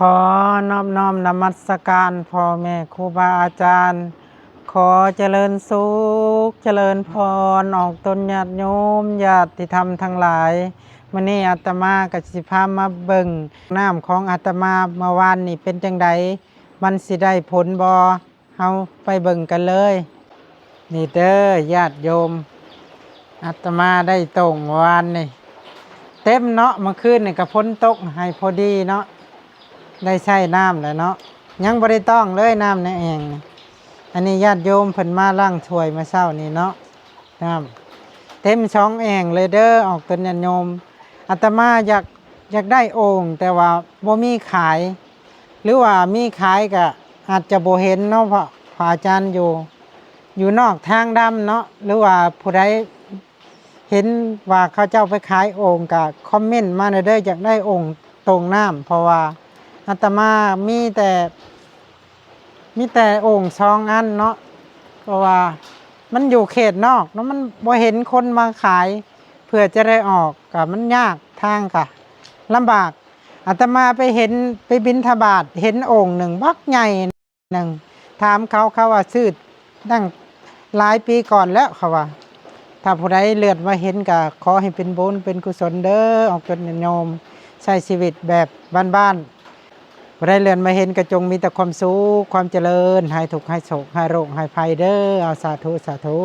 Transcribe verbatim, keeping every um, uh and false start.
ขอนอบน้อมนมัสการพ่อแม่ครูบาอาจารย์ ขอเจริญสุขเจริญพรออกตนญาติโยมญาติธรรมทั้งหลาย มื้อนี้อาตมาก็สิพามาเบิ่งน้ำของอาตมาเมื่อวานนี่เป็นจั่งใด มันสิได้ผลบ่ เฮาไปเบิ่งกันเลย นี่เด้อญาติโยม อาตมาได้โต่งเมื่อวานนี่ เต็มเนาะ เมื่อคืนนี่ก็ฝนตกให้พอดีเนาะ ได้ใช้น้ำแล้วเนาะ ยังบ่ได้ต้องเลยน้ำในแอ่งนี่ อันนี้ญาติโยมเพิ่นมาล้างถ้วยเมื่อเช้านี่เนาะ น้ำเต็มสองแอ่งเลยเด้อ ออกตนญาติโยม อาตมาอยาก อยากได้โอ่ง แต่ว่าบ่มีขาย หรือว่ามีขายก็อาจจะบ่เห็นเนาะ เพราะพระอาจารย์อยู่ อยู่นอกทางดำเนาะ หรือว่าผู้ใดเห็นว่าเขาเจ้าไปขายโอ่งก็คอมเมนต์มาเด้อ อยากได้โอ่งโต่งน้ำ เพราะว่าอาตมามีแต่ มีแต่โอ่งสองอันเนาะ เพราะว่ามันอยู่เขตนอกเนาะ มันบ่เห็นคนมาขาย เพื่อจะได้ออก ก็มันยาก ทางก็ลำบาก อาตมาไปเห็น ไปบิณฑบาต เห็นโอ่งหนึ่งบักใหญ่หนึ่ง ถามเขา เขาว่าซื้อตั้งหลายปีก่อนแล้ว เขาว่า ถ้าผู้ใดเลื่อนมาเห็นก็ขอให้เป็นบุญเป็นกุศลเด้อ ออกตนญาติโยม ใช้ชีวิตแบบบ้านๆ ผู้ใดเลื่อนมาเห็นก็จงมีแต่ความสุขความเจริญ หายทุกข์หายโศกหายโรคหายภัยเด้อ เอาสาธุสาธุ